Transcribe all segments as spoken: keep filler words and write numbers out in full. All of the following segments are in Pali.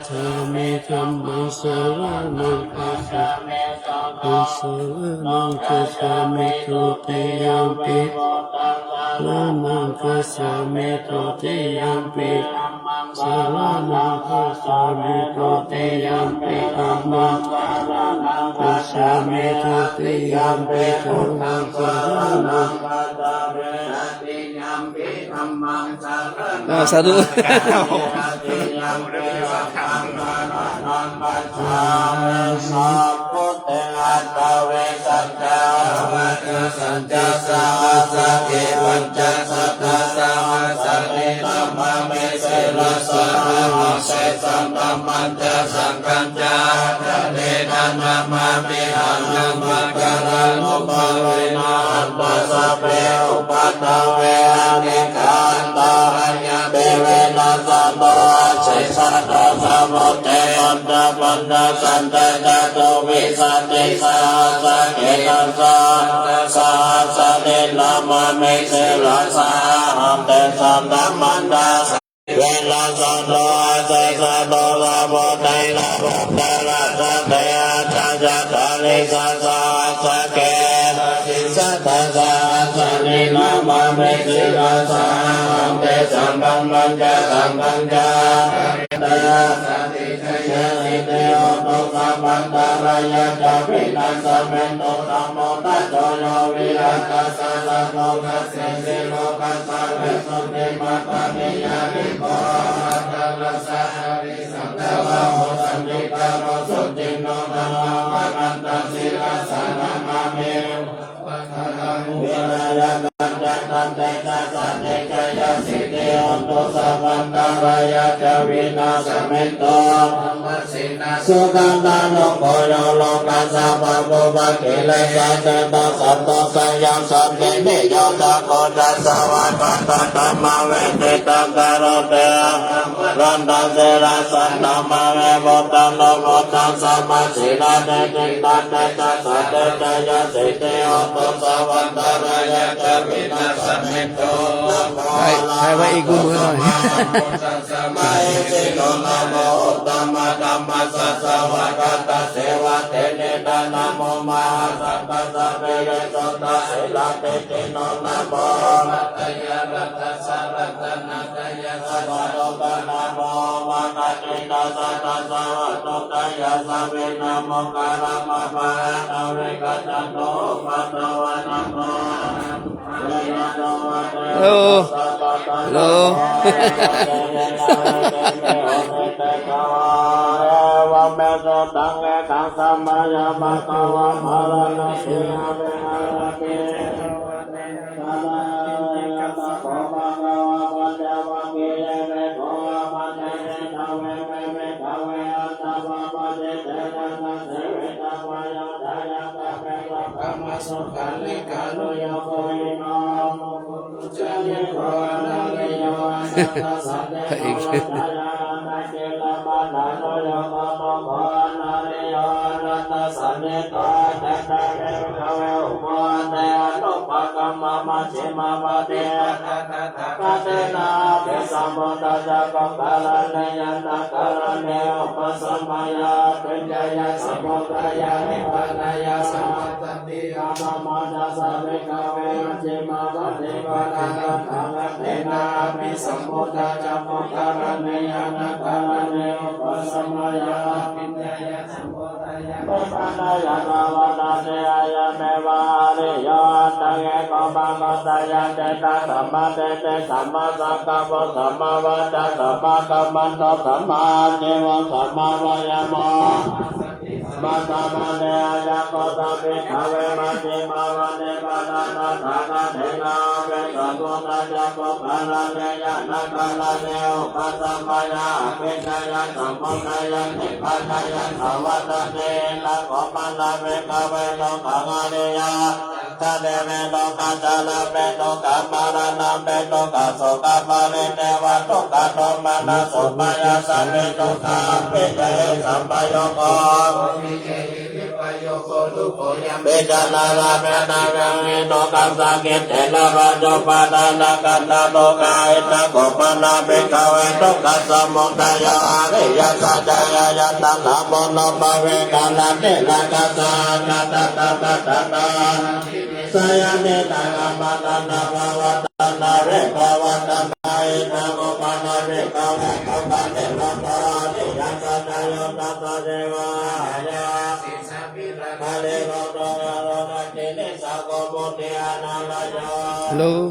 gacchāmi. Dhammaṃ saraṇaṃ gacchāmi. Saṅghaṃ saraṇaṃ gacchāmi. Dutiyampi buddhaṃ saraṇaṃ gacchāmi. Dutiyampi dhammaṃ saraṇaṃ gacchāmi. Dutiyampi saṅghaṃ saraṇaṃ gacchāmi. Dutiyampi saṅghaṃ saraṇaṃ gacchāmi. Tatiyampi dhammaṃ saraṇaṃ อ่า สาธุ gacchāmi. Tatiyampi saṅghaṃ saraṇaṃ gacchāmi. Sambuddhe aṭṭhavīsañca dvādasañca sahassake pañcasatasahassāni namāmi sirasā ahaṃ. Tesaṃ dhammañca saṅghañca ādarena namāmihaṃ. Namakārānubhāvena hantvā sabbe upaddave anekā antarāyāpi vinassantu asesato. Sambuddhe aṭṭhapaccasañca catuvīsatisahassake dasasatasahassāni namāmi sirasā ahaṃ. Tesaṃ dhammañca vinassantu asesato. Sambuddhe navuttarasate aṭṭhacattāḷīsasahassake satasatasahassāni namāmi sirasā ahaṃ. Tesaṃ dhammañca saṅghañca ādarena jayasiddhi hotu sabbantarāyā ca vināsamentu. Dhammo dhajo yo viya tassa satthu dassesi lokassa visuddhimagga niyayi ko ahaṃ. Aṭṭhārasa arisañca vāho santikarā suciṇṇo dhammaṃ vadantaṃ sirasā namāmi. Vinayā pañca taṃ tejasā te jayasiddhi hotu sabbantarāyā ca vināsamentu. Sukhaṇā sukho yo lokassa pāpūpakilesajetā santussayā santindriyo ca kho ca svākkhātā dhammavidī taṃ karoti ahaṃ vadantaṃ sirasā namāmi. Buddhānubuddhaṃ samasīladi cittaṃ tejasā te jayasiddhi hotu sabbantarāyā ca vināsamentu. ถ่าย ถ่ายไว้อีกมุมหนึ่งหน่อย Mahesino namo uttamadhammassa svākkhātasseva tenidha namo mahāsaṅghassāpi visuddhasīladiṭṭhino namo ātayaraṇatassa ratanattayassa vatthuttā namo omakātītassa tassa vatthuttayassapi namo kalamāpahātavegacchanto upaddava namo ฮัลโหล ฮัลโหล Evaṃ me sutaṃ. Ekaṃ samayaṃ bhagavā bārāṇasiyaṃ viharati. Nibbānāya ca vadati, ayameva ariyo aṭṭhaṅgiko maggo, sayatiṭṭhā sammādiṭṭhi sammāsaṅkappo sammāvācā sammākammanto sammāājīvo sammāvāyāmo sammāsamādhi. Ayaṃ kho sā bhikkhave majjhimā paṭipadā tathāgatena abhisambuddhā cakkhukaraṇena ñāṇakaraṇena upasamāya abhiññāya sambodhāya nibbānāya ca vadati. Idamavoca bhikkhave dukkhaṃ ariyasaccaṃ. Iti me dukkhaṃ jarāpi dukkhā maraṇampi dukkhā sokā parinivāto dukkhadomanassupāyāsā dukkhaṃ dukkhamiccheyya. Sampayogo vijjānarāme na viññūhi dukkhasaṅkhittena pañcupādānakkhandhā dukkhā. Idamavoca bhikkhave dukkhasamudayo ariyasaccaṃ. Namo no pavekkananti rakkhasā. Tathāgatā sayanti taṅkhamatandabhāvatānā vipavātānā. Idamavopamanena bhikkhave bhagavā pubbe arahantassa devakāyā Hello.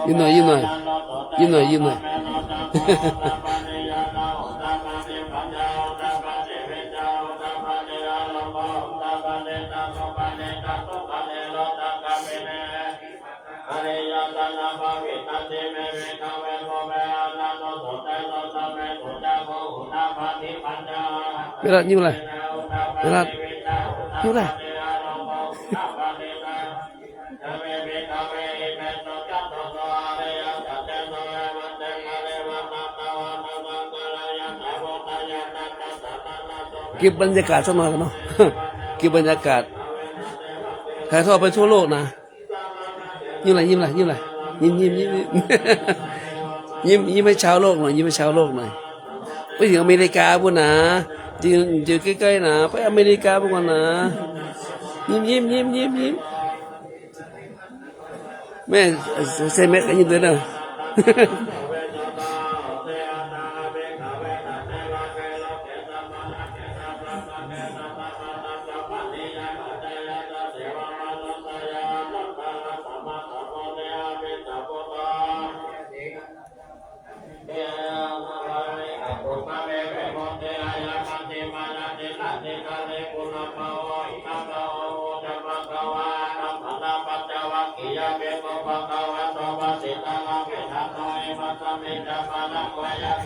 Yīn hnoi, yīn hnoi. Yīn hnoi, yīn hnoi. Berat, yīn hnoi. Berat. Yīn hnoi. Ghebbaññākāt saṃ na, no? Ghebbaññākāt. ຖ່າຍທອດໄປທົ່ວໂລກນະ. ຍິ້ມລະ ຍິ້ມລະ ຍິ້ມລະ ຍິ້ມ ຍິ້ມ ຍິ້ມ ຍິ້ມ ຍິ້ມໃຫ້ຊາວໂລກໜ່ອຍ ຍິ້ມໃຫ້ຊາວໂລກໜ່ອຍ. ໄປເຖິງອາເມລິກາພຸ້ນນະ ຢູ່ ຢູ່ໃກ້ໆນະ ໄປອາເມລິກາພຸ້ນກ່ອນນະ. ຍິ້ມ ຍິ້ມ ຍິ້ມ ຍິ້ມ ຍິ້ມ. ແມ່ ໃສ່ແມັດກໍຍິ້ມເດີເນາະ.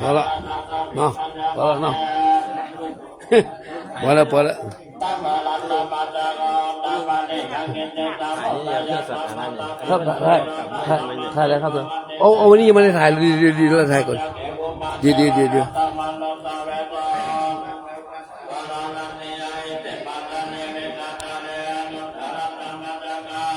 Pô lắm. Nó, pô lắm, nó. Pô lắm, pô lắm. ครับ ถ่าย ถ่าย ถ่ายแล้วครับ เอา เอา วันนี้ยังไม่ได้ถ่าย เดี๋ยว เดี๋ยว เดี๋ยว เราถ่ายก่อน เดี๋ยว เดี๋ยว เดี๋ยว เดี๋ยว